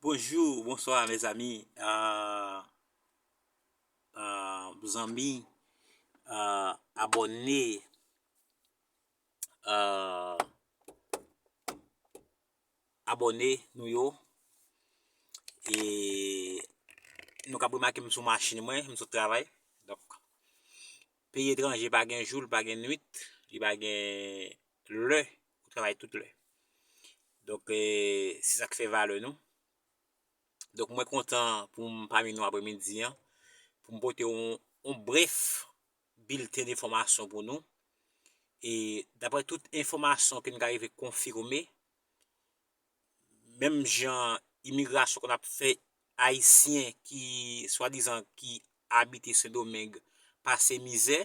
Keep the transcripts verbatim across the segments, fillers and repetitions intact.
Bonjou, bonswa, mezanmi, zanmi, abòne, abòne nou yo. E nou kab remake m sou machin mwen, m sot travay. Donk, peyi etranje pa gen jou, li pa gen nwit, li pa gen lè, ou travay tout lè. Donk, e, se sa k fè valè nou. Donk, mwen kontan pou m pami nou apremidi an, pou m pote yon, yon brèf bilten enfòmasyon pou nou. E daprè tout enfòmasyon ke n ka rive konfime, menm jan imigrasyon konn ap fè Ayisyen ki swadizan ki abite Sendomeng pase mizè,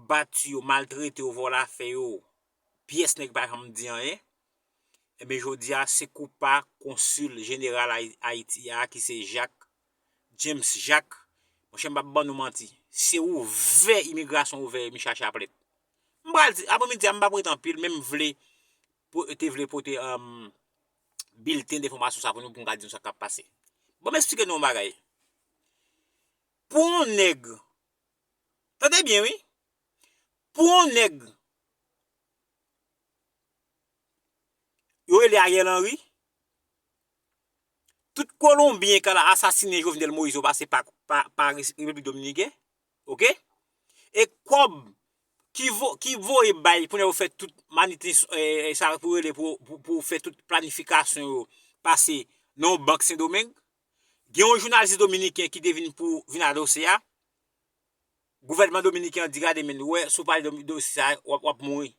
bat yo, maltrete yo, vòlò fè yo, pyès nèg pa janm di anyen. Ebyen, jodi a, se koupa konsil jeneral Ay- Ayiti a, ki se Jacques, James Jacques. Monchè, m p ap ban nou manti. Se ouvè imigrasyon ouvè Michel Chaplet. M pral di, apremidi a, m p ap ret anpil, men m vle, po- te vle pote, um, bilten enfòmasyon sa pou nou, pou m ka di nou sa k ap pase. Bon, m eksplike nou yon bagay. Pou yon nèg, tande byen, wi. Pou yon nèg, yo rele Ariel Henry, tout Kolonbyen k al asasinen Jovenel Moïse yo pase pa, pa, pa Repiblik Dominiken, oke? E kòb ki, vo, ki voye bay pou nèg yo fè tout manitens, e, sa pou rele pou, pou, pou fè tout planifikasyon yo pase nan yon bank Sendomeng. Gen yon jounalis dominiken ki te vin pou vin adose a. Gouvènman dominiken an di, gade, men, ou wè, si w pale de dosye sa a, w ap, w ap mouri.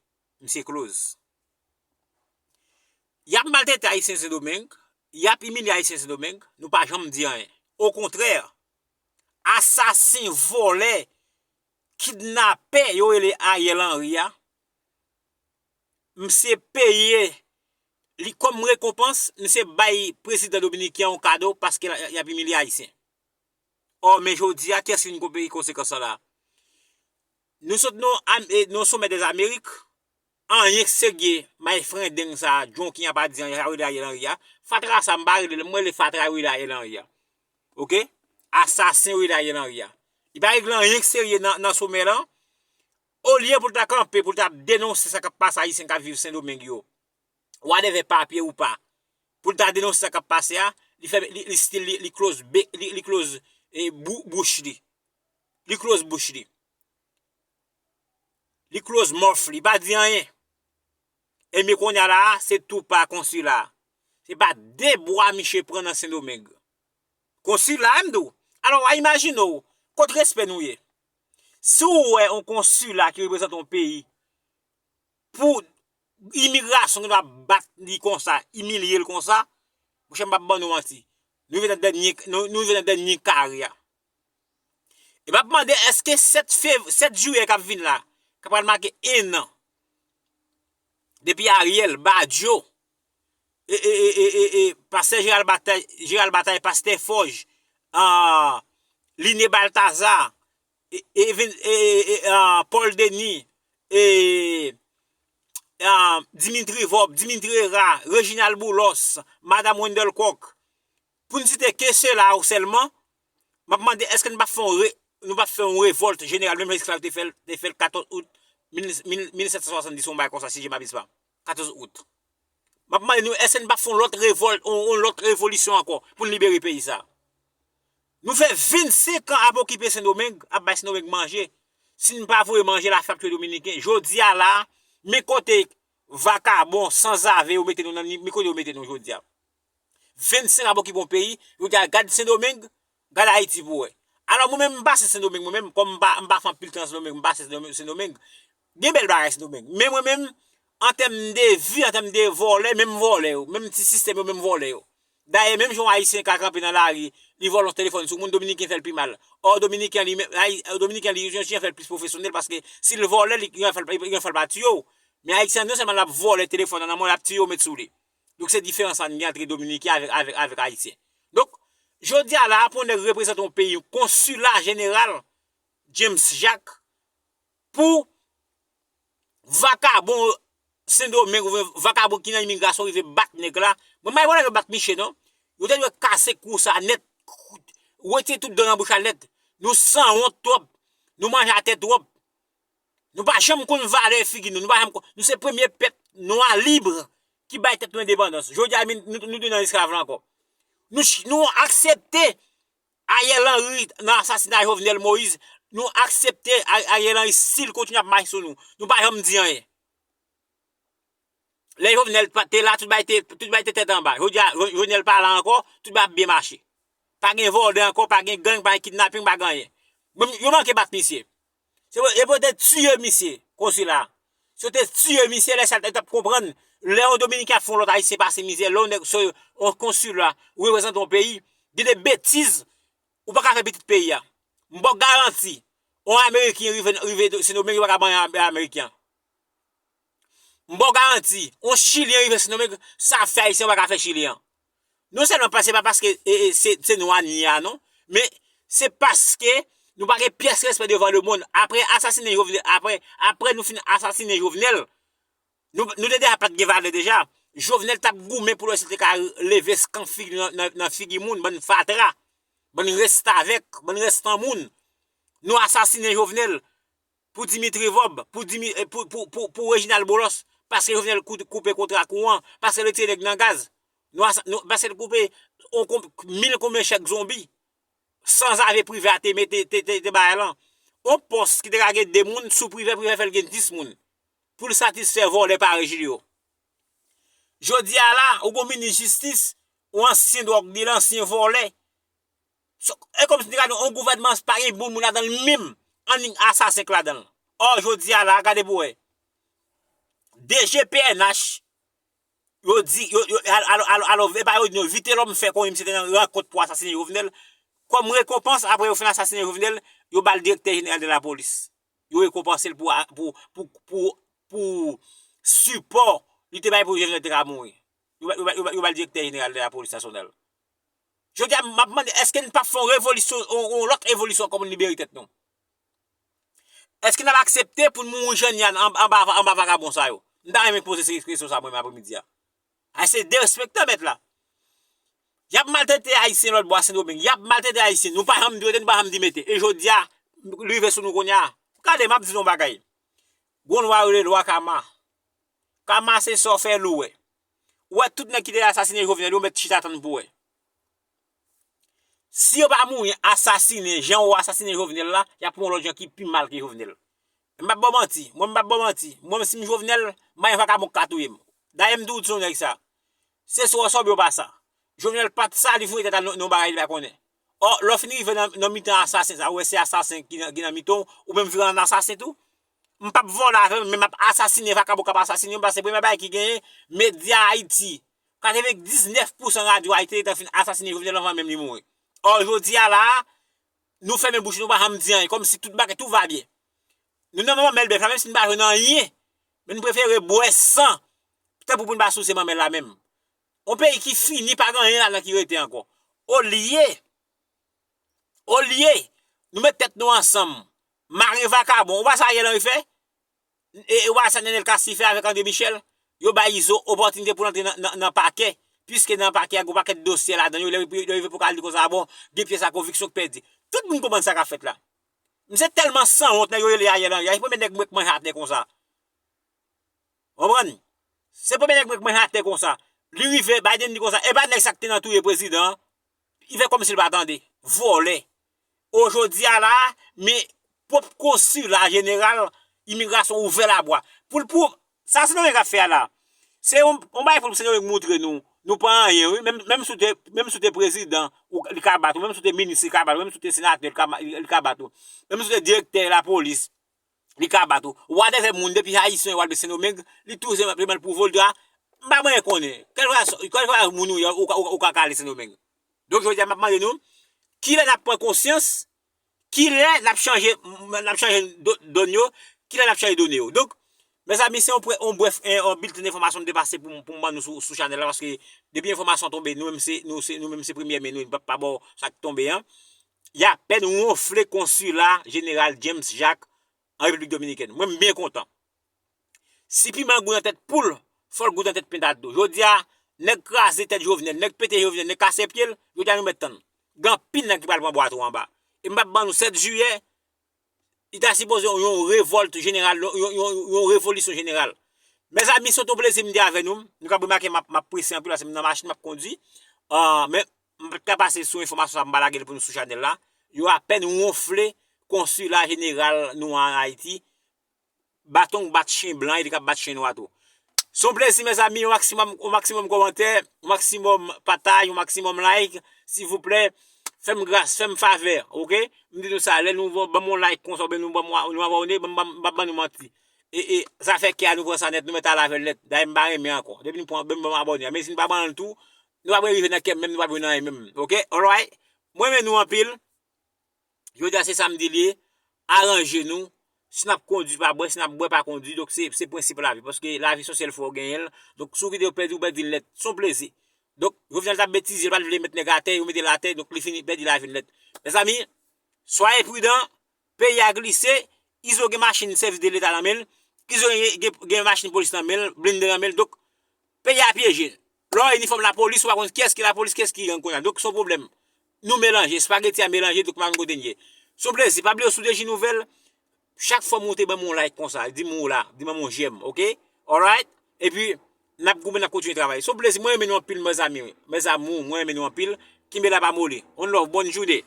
Misye close. Y ap maltrete Ayisyen Sendomeng, y ap imilye Ayisyen Sendomeng, nou pa janm di anyen. Okontrè, asasen, vòlè, kidnapè yo rele Ariel Henry a, misye peye, li kòm rekonpans, misye bay prezidan dominiken an yon kado paske l, l ap imilye Ayisyen. Ò, men jodi a, kiyès ki vin peye konsekans sa la? Nou sot nan, nan Sommet des Amériques, anyen k serye, may frendeng sa, djonki an pa di anyen, sa rele Ariel Henry a. Fatra sa, m pa rele l, mwen rele fatra yo rele Ariel Henry a. Oke? Asasen yo rele Ariel Henry a. Li pa regle anyen k serye nan, nan somè lan. Olye pou l ta kanpe, pou l ta denonse sa k ap pase Ayisyen k ap viv Sendomeng yo, whatever, papye ou pa, pou l ta denonse sa k ap pase a, li fè, li, li still, li, li close bek, li, li close, e, bou- bouch li. Li close bouch li. Li close mouth li, pa di anyen. Ebyen kounye a la, se tou pa konsila. Se pa de bwa misye pran nan Sendomeng. Konsila, m di w. Alò, w a imajine w, kot respè nou ye? Si w wè yon konsila ki reprezante yon peyi, pou imigrasyon ki ap bat li konsa, imilye l konsa, monchè, m p ap ban nou manti. Nou rive nan dènye, nou, nou rive nan dènye kare a. E m ap mande, èske sèt fev- sèt jiyè k ap vin la, k ap pral make en an depi Ariel, Badio, e, e, e, e, e, e, pastè Jeral Batay, Jeral Batay, pastè Fòj, ah, Liné Baltazar, e, e, vin- e, e, e, ah, Paul Denis, e, ah, Dimitri Vorbe, Dimitri Hérard, Reginald Boulos, Madam Wendell Coq, pou n site ke sela yo sèlman, m ap mande, èske n pa fè yon re- nou pa fè yon revòlt jeneral, menm jan esklav te fè l, te fè l katòz out mil, mil, mil sèt san swasanndis, yon bagay konsa, si je m'abuse pas. Katòz out. M ap mande nou, èske n pa fè yon lòt revòlt, yon, yon lòt revolisyon ankò, pou n libere peyi sa? Nou fè vennsenk an ap okipe Sendomeng, ap bay Sendomeng manje. Si n pa voye manje, lafen ap touye Dominiken. Jodi a la, men kote vakabon, sanzave yo mete nou nan, men kote yo mete nou jodi a. Vennsenk ap okipe yon peyi, yo di al gad Sendomeng, gad Ayiti pou wè. Alò, mwen menm, m pase Sendomeng, mwen menm, kòm m pa, m pa fè anpil tan Sendomeng, m pase Sendomeng, Sendomeng. Gen bèl bagay Sendomeng. Men mwen menm, an tèm de vi, an tèm de vòlè, menm vòlè yo, menm ti sistèm yo, menm vòlè yo. Dayè, menm jan yon Ayisyen ka kanpe nan lari, li vòlè yon telefòn sou moun, Dominiken fè l pi mal. Ò, Dominiken li menm, Ayi- Dominiken li, yon jan fè l plis pwofesyonèl, paske si l vòlè, li, yon fè l, yon fè l pa tiye w. Men Ayisyen an, non sèlman l ap vòlè telefòn nan men w, l ap tiye w, met sou li. Donk, se diferans sa n gen ant Dominiken avèk, avèk, avèk Ayisyen. Donk, jodi a la, pou yon nèg reprezante yon peyi, yon konsila jeneral, James Jacques, pou vakabon Sendomeng, ou vin vakabon ki nan imigrasyon rive bat nèg la. Mwen, m pa gen pwoblèm yo bat misye, non. Yo te dwe kase kou sa nèt. Retire tout dan nan bouch la nèt. Nou sanwont twòp. Nou manje atè twòp. Nou pa janm konn valè figi nou. Nou pa janm konn, nou se premye pèp nwa lib ki bay tèt nou endepandans. Jodi a, nou, nou, nou nan esklav la ankò. Nou, ch- nou aksepte Ariel Henry nan asasina Jovenel Moïse. Nou aksepte A- Ariel Henry si l kontinye ap mache sou nou. Nou pa janm di anyen. Lè Jovenel pa- te la, tout bagay te, tout bagay te tèt anba. Jodi a, Jo- Jovenel pa la ankò, tout bagay ap byen mache. Pa gen vòlè ankò, pa gen gang, pa gen kidnaping, pa gen anyen. Bon, yo manke bat misye. Se pou, e pou yo te tiye misye, konsila. Si yo te tiye misye, lè sa yo t ap konprann. Lè yon Dominiken ap fè yon lòt Ayisyen pase mizè, lè yon nèg se yon konsila, ou reprezante yon peyi, gen de betiz ou pa ka fè pitit peyi a. M ba w garanti, yon Ameriken rive, rive Sendomeng, yo pa ka manyen Ameriken an. M ba w garanti, yon Chilyen rive Sendomeng, sa fè Ayisyen pa ka fè Chilyen an. Non sèlman pa, se pa paske e, e, se, se nou anye a, non, men se paske nou pa gen pyès respè devan lemonn. Apre asasinen Jovenel, apre, apre nou fin asasinen Jovenel, nou, nou te deja pa t gen valè deja. Jovenel t ap goumen pou l wè si l te ka leve skank figi nan, nan, nan figi moun, bann fatra, bann restavèk, bann rèstan moun. Nou asasinen Jovenel pou Dimitri Vorbe, pou, Dimi, eh, pou, pou, pou, pou Reginald Boulos, paske Jovenel kou- koupe kontra kouran, paske l retire nèg nan gaz, nou, nou, paske l koupe on, kon- mil konbyen chèk zonbi, sanzave prive a te mete, te, te, te bay lan. On pòs ki te ka gen de moun, sou prive, prive fè l gen dis moun. Pou l satisfè vòlè parèy Julio. Jodi a la, ou gon minis jistis, ou ansyen dwòg dila, ansyen vòlè. So, e kòmsi n te gade yon gouvènman pa gen bon moun ladan l menm, annik asasen k ladan l. Ò, jodi a la, gade pou wè. D G P N H, yo di, yo, yo, al- al- al- alò, e pa yo di nou, Vitelhomme fè konnen misye te nan rankont pou asasinen Jovenel. Kòm rekonpans, apre yo fin asasinen Jovenel, yo ba l direktè jeneral de lapolis. Yo rekonpanse l pou, pou, pou, pou, pou sipò li te bay pou Jovenel te ka mouri. Yo ba, yo ba, yo ba, yo ba l direktè jeneral de lapolis nasyonal. Jodi a, m ap mande, èske n p ap fè yon revolisyon, yon, yon lòt evolisyon kòm n libere tèt nou? Èske n ap aksepte pou n mouri jan n ye a anba, anba, anba vagabon sa yo? M ta renmen poze se kesyon sa mwen menm apremidi a. A se derespektan mèt la. Y ap maltrete Ayisyen lòt bò a Sendomeng. Y ap maltrete Ayisyen. Nou pa janm di rete, nou pa janm di mete. E jodi a, li rive sou nou kounye a. Gade, m ap di nou yon bagay. Gon lwa yo rele lwa kama. Kama se sa w fè l ou wè. Ou wè tout nèg ki te asasinen Jovenel, yo mèt chita tann pou wè. Si yo pa mouri asasinen, jan yo asasinen Jovenel la, y ap pran yon lòt jan ki pi mal ke Jovenel. M p ap ba w manti, mwen m p ap ba w manti. Mwen menm si m Jovenel, m pa gen vakabon k ka touye m. Dayè m toujou di yon nèg sa. Se swa w sòbe ou pa sa. Jovenel pa t sa, li foure tèt a nan nan yon bagay li pa konnen. Ò, lè w fin rive nan, nan mitan asasen sa, ou wè se asasen ki nan, ki nan mitan w, ou menm vire an asasen tou. M p ap vòlè avè w, men m ap asasinen vakabon k ap asasinen w, paske premye bagay ki genyen, medya Ayiti, katrevendiznèf pousan radyo Ayiti te gentan fin asasinen Jovenel anvan menm li mouri. Ò, jodi a la a, nou fèmen bouch nou, pa janm di anyen, kòmsi tout bagay, tout va byen. Nou nan manmèl bèf la, menm si n pa jwenn anyen, men n prefere bwè san, tanpri pou n pa souse manmèl la menm. Yon peyi ki fini, pa gen anyen ladan ki rete ankò. Olye, olye, nou met tèt nou ansanm, mare vakabon. Ou pa sa Ariel Henry fè? E, e, ou pa sa Nenel Cassy fè avèk André Michel? Yo bay Izo opòtinite pou l antre nan, nan, nan pakè, piske nan pakè a, gen yon pakèt dosye ladan yo, lè yo rive pou yo ka li konsa, bon, gen pyès a konviksyon k pèdi. Tout moun konprann sa k ap fèt la. Misye tèlman sanwont, nèg yo rele Ariel Henry a, se premye nèg m wè k manje atè konsa. Konprann? Se premye nèg mwen k manje atè konsa. Li rive, Biden di konsa, e pa nèg sa k te nan touye prezidan an? Li fè kòmsi l pa tande. Vòlè. O jodi a la, men pwòp konsila jeneral imigrasyon ouvè labwa. Pou l, pou, sa Sendomeng ap fè a la, se yon, yon bagay pou Sendomeng montre nou, nou pa anyen, wi. Menm, menm si w te, menm si w te prezidan, ou, li ka bat ou. Menm si w te minis, li ka bat ou. Menm si w te senatè, li ka, li, li ka bat ou. Menm si w te direktè lapolis, li ka bat ou. Whatever moun, depi Ayisyen yo al Sendomeng, li toujou se mal pou vòlè a. M pa mwen konnen. Kèlkeswa, kèlkeswa moun ou ye, ou ka, ou ka, ou ka ale Sendomeng. Donk, jodi a, m ap mande nou, kilè n ap pran konsyans, kilè n ap chanje, n ap chanje do- dòn yo, kilè n ap chanje done yo. Donk, mezanmi, se yon, pre- yon brèf, yon, yon bilten enfòmasyon m te pase pou, pou m ban nou sou, sou chanèl la, paske depi enfòmasyon tonbe, nou menm se, nou se, nou menm se premyè men nou, n p ap pa ba w sa k tonbe an. Y apèn wonfle konsila jeneral James Jacques an Repiblik Dominikèn. Mwen, m byen kontan. Si piman gou nan tèt poul, fò l gou nan tèt penta tou. Jodi a, nèg kraze tèt Jovenel, nèg pete Jovenel, nèg kase pye l, jodi a nou mèt tann. Gen anpil nèg ki pral pran bwa tou anba. E m p ap ban nou sèt jiyè, li ta sipoze yon, yon revòlt jeneral, yon, yon, yon, yon revolisyon jeneral. Mezanmi, se yon plezi m te avè nou. Nou kab remake m ap, m ap prese anpil paske m nan machin m ap kondui. Ah, men m pa t ka pase sou enfòmasyon sa a, m pa lage l pou nou sou chanèl la. Yo apèn wonfle konsila jeneral nou an Ayiti. Baton k bat chen blan, e li kab bat chen nwa tou. Se yon plezi, mezanmi, yon maksimòm, yon maksimòm kòmantè, yon maksimòm pataj, yon maksimòm like, silvouplè. Fè m gras, fè m favè, oke? M di nou sa, lè nou ban m yon like konsa, oubyen nou ban m, nou abòne, ban m, ban m, ban m, ban nou manti. E, e, zafè kè a nou pran sa nèt, nou mèt al avè l nèt. Dayè m pa renmen ankò. Depi nou pran, ban m, ban m abòne. Men si nou pa ban l tou, nou pa rive nan kè m menm, nou pa rive nan anyen menm. Oke? Alright? Mwen renmen nou anpil. Jodi a se samdi li ye, aranje nou. Si n ap kondui pa bwè, si n ap bwè pa kondui, donk se, se prensip lavi. Paske lavi se yon sèl fwa w genyen l. Donk si w kite w pèdi, w pèdi l nèt. Se yon plezi. Donk Jovenel t ap betize, l pa t vle met nèg atè, yo mete l atè, donk li fini pèdi lavi l nèt. Mezanmi, soyez prudents, peyi a glise, Izo gen machin sèvis de leta nan men l, Izo gen, gen, gen machin polis nan men l, blende nan men l, donk peyi a pyeje. Lè w wè inifòm lapolis, ou pa konn kiyès ki lapolis, kiyès ki gang kounye a. Donk, se yon pwoblèm. Nou melanje, espageti a melanje, donk pa konn kote n ye. Se yon plezi, pa bliye sou Deji Nouvèl, chak fwa m moute, ban m yon like konsa, di m ou la, di m ban m yon j'aime, oke? Alright? Epi, n ap goumen, n ap kontinye travay. Se yon plezi, mwen renmen nou anpil, mezanmi. Mezanmi, mwen renmen nou anpil. Kenbe la, pa moli. One love, bonne journée.